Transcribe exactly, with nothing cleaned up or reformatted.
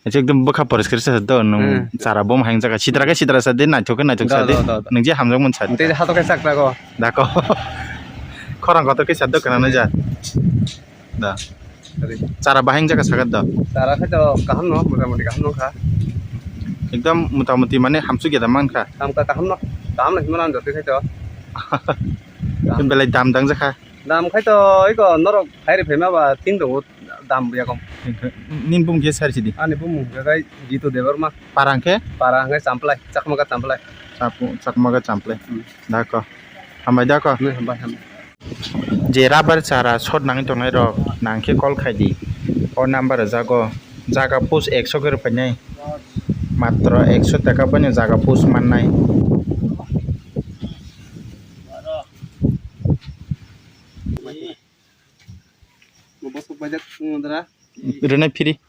Ekdom bwkha poriskar se do nwng. Hmm. Chara bom haing jaga sitra khe sitra sa de naithok khe naithok sa de. Do, do, do, do. Nwng je hamjak mun sa de. Tei hato khe chakra go. Dako. Khorang kotor khe sa do kana na ja. Da. Sorry. Chara bahai wng jaga sagat da. Chara khai to kaham no, mota moti kaham no kha. Ekdom mota moti mane hamsuk ya da man kha. Ham ka kaham no, kaham no himna joto khai to. Belai dam dang jakha. Dam khai to iko norok hai ri phema ba tin do dam ya kom. Nin bum khe sar sidi. Ani bum khe kai Jitu Debbarma. Parang khe? Parang khe Champlai, Chakmaga Champlai. Chapu-, Chakmaga Champlai. Hmm. Dako. Hambai dako. Hmm, hambai, hambai. Je rubber chara short nangwi tongnai rok nang khe call khai di. O number rwjago. Jaga post ekso khe rwphainai. Matro ekso taka bai no jaga post mannai. Rwna phiri.